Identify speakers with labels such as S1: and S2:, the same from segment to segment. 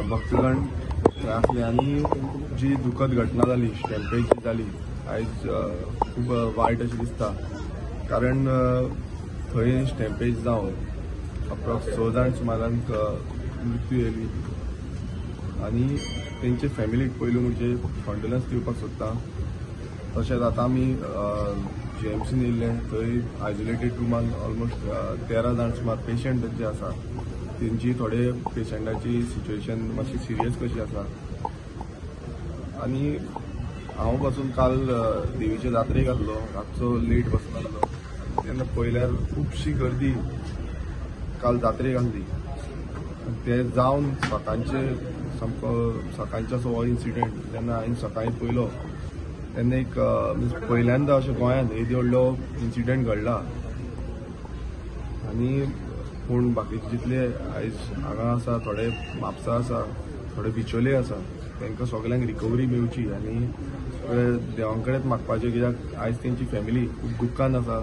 S1: भक्तगण थंय आसले आनी जी दुखद घटना जाली, स्टॅम्पेज जी जाली आयज खूब वायट अशें दिसता, कारण थंय स्टॅम्पेज जावन अप्रॉक्स 6 जाण सुमारांक मृत्यू येयली आनी तेंचे फॅमिलीक पयलू म्हणजे कॉन्डोलन्स दिवपाक सोदता. तशेंच आतां आमी जीएमसीन येयल्ले, थंय आयसोलेटेड रुमान ऑलमोस्ट 13 जाण सुमार पेशंट जे आसा तेंची थोडे पेशंटाची सिच्युएशन मातशी सिरियस कशी आसा. आनी हांव पासून काल देवीचे जात्रेक आसलो, रातचो लेट बसून आसलो तेन्ना पळयल्यार खुबशी गर्दी काल जात्रेक आसली. ते जावन सकाळचे सामको सकाळचो असो हो इन्सिडंट जेन्ना हांवें सकाळीं पळयलो तेन्ना एक पयल्यांदा अशें गोंयांत येदो व्हडलो इन्सिडंट घडला. आनी पूण बाकीचे जितले आयज हांगा आसा, थोडे म्हापसा आसा, थोडे बिचोले आसा, तांकां सगल्यांक रिकवरी मेवची आनी देवां कडेन मागपाचें, कित्याक आयज तेंची फॅमिली खूब दुख्खान आसा.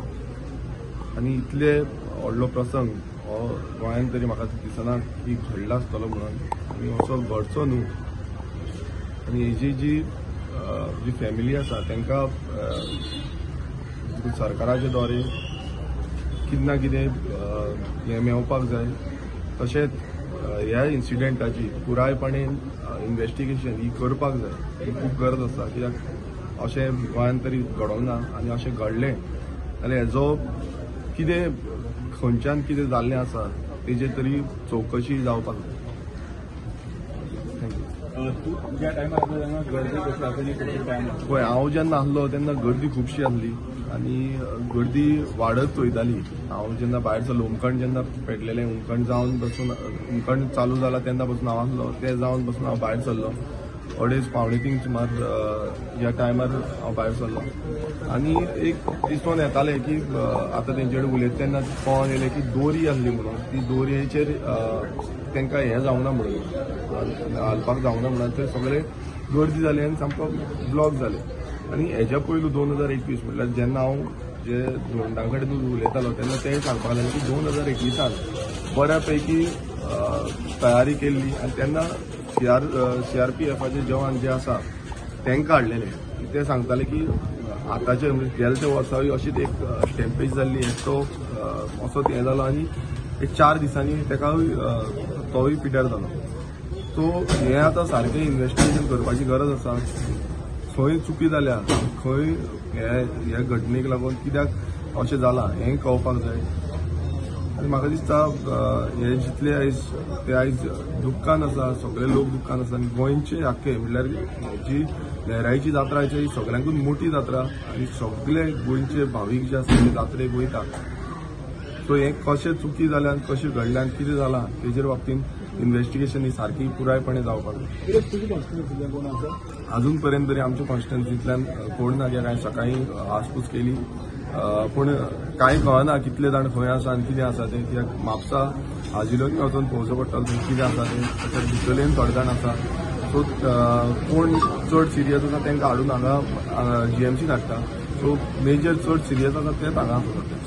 S1: आनी इतले व्हडलो प्रसंग हो गोंयांत तरी म्हाका दिसना की घडला आसतलो म्हणून, आनी असो घडचो न्हू. आनी हेजी जी जी फॅमिली आसा तांकां सरकाराचे द्वारे कितें ना कितें हें मेळपाक जाय. तशेंच ह्या इन्सिडंटाची पुरायपणे इन्वेस्टिगेशन ही करपाक जाय, ही खूब गरज आसा, कित्याक अशें गोंयांत तरी घडोवंक ना आनी अशें घडलें जाल्यार हेजो कितें खंयच्यान कितें जाल्लें आसा तेजेर तरी चवकशी जावपाक जाय. Thank you. पळय, हांव जेन्ना आसलो तेन्ना गर्दी खुबशी आसली आनी गर्दी वाडत वयताली. हांव जेन्ना भायर सरलो, हुमकण जेन्ना पेटलेलें, हुमकण जावन बसून हुमकण चालू जाला तेन्ना बसून हांव आसलो, तें जावन बसून हांव भायर सरलो 2:30 2:45 सुमार ह्या टायमार हांव भायर सरलो. आनी एक दिसून येतालें की आतां तेंचे कडेन उलयता तेन्ना कळोन येयलें की दोरी आसली म्हणून, ती दोरयेचेर तांकां हें जावंक ना म्हणून, हालपाक जावंक ना म्हणून थंय सगळे गर्दी जाली आनी सामको ब्लॉक जाले. आनी हेज्या पयलू 2021 म्हटल्यार जेन्ना हांव जे धोंडां कडेन उलयतालो तेन्ना ते सांगपाक लागले की 2021 बऱ्या पैकी तयारी केल्ली आनी तेन्ना सीआरपीएफाचे जवान जे आसा तांकां हाडलेले. ते सांगताले की आतांचे म्हणजे गेले ते वर्साय अशीच एक स्टॅम्पेज जाल्ली, एकटो असोच हें जालो आनी एक 4 दिसांनी ताका तोय पिड्ड्यार जालो. सो हें आतां सारकें इन्वेस्टिगेशन करपाची गरज आसा, खंय चुकी जाल्या, खंय हे घटनेक लागून कित्याक अशें जालां हें कळपाक जाय. आनी म्हाका दिसता हे जितले आयज ते आयज दुख्खान आसा, सगळे लोक दुख्खान आसा आनी गोंयचे आख्खे म्हणल्यार जी लहराईची जात्रा ही सगळ्यांकून मोठी जात्रा आनी सगळे गोंयचे भावीक जे आसा ते जात्रेक वयता. सो हें कशें चुकी जाल्यान, कशें घडल्यान, कितें जालां तेजेर बाबतींत इन्वेस्टिगेशन ही सारकी पुरायपणे जावपाक जाय. अजून पर्यंत तरी आमच्या कॉन्स्टिट्युन्सींतल्यान कोण ना, कित्याक हांवें सकाळीं आसपूस केली पूण कांय कळना कितले जाण खंय आसा आनी कितें आसा तें, कित्याक म्हापसा हाजिलोनी वचून पळोवचें पडटलें थंय कितें आसा तें. तशेंच बिचोलेन थोडे जाण आसा, सो कोण चड सिरियस आसा तांकां हाडून हांगा जीएमसीन हाडटा. सो मेजर चड सिरियस आसा तेच हांगा आसा.